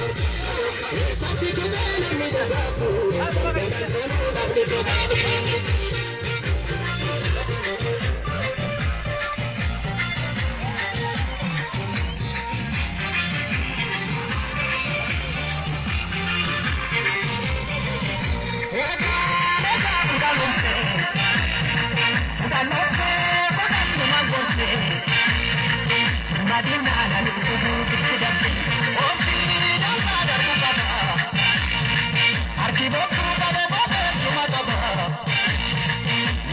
Eessatti kufee namni jabaatu, balbalaan toluu namni sodaatu. Egaa kudhan obsee, kudhan numa gorsee, madinaan itti dabse, obsii dangaa darbu qaba. Harki bokkuu qabe bobeessuma qaba.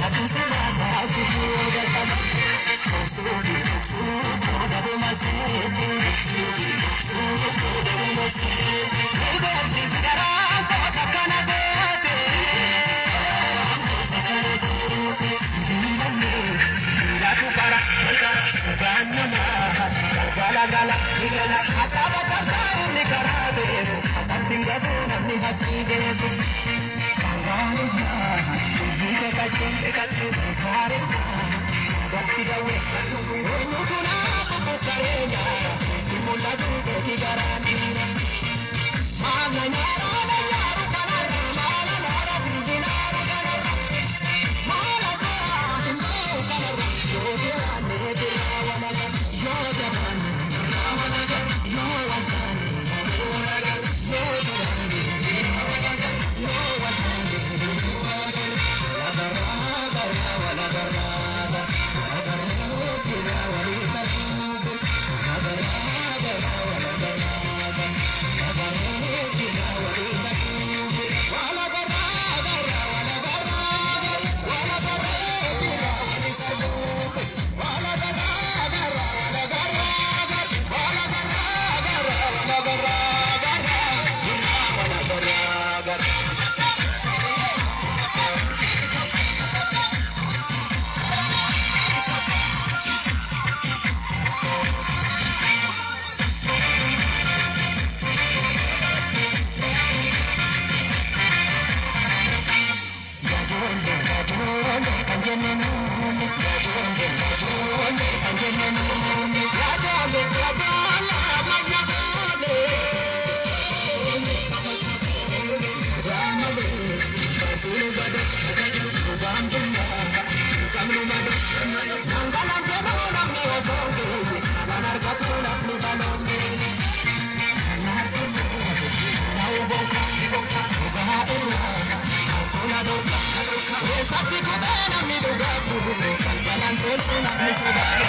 Natumsi maataa suufuu jalqaba. Obsuufi obsuu qoodabuu maseetu. Obsuufi obsuu qoodabuu maseetu. Dubartii garaa gosa kana goote. Gosa kana goote. Sibiilallee sibiilatu qara. Dhugaan namaa galgala gala ni gala. Hacaaba cabsaa inni karaa beeku. Akkamtiin gafuu namni haphii beeku. Kangaanis maa biyyi kakache kaare gatti dawe eenyutu naa bubbukkaree nyaara si mul'atu beeki garaan dhiira. Maala nyaara na nyaaru kanarra maala nyaara si dinaaru kanarra maala biraa hin ba'u kanarra yoo jiraanne biraa walaga yoo jabaanne biraa walaga yoo waltaane walaga yoo jabaanne biraa walaga yoo waltaane Eessatti kufee namni dhugaatu balbalaan toluu namni sodaatu.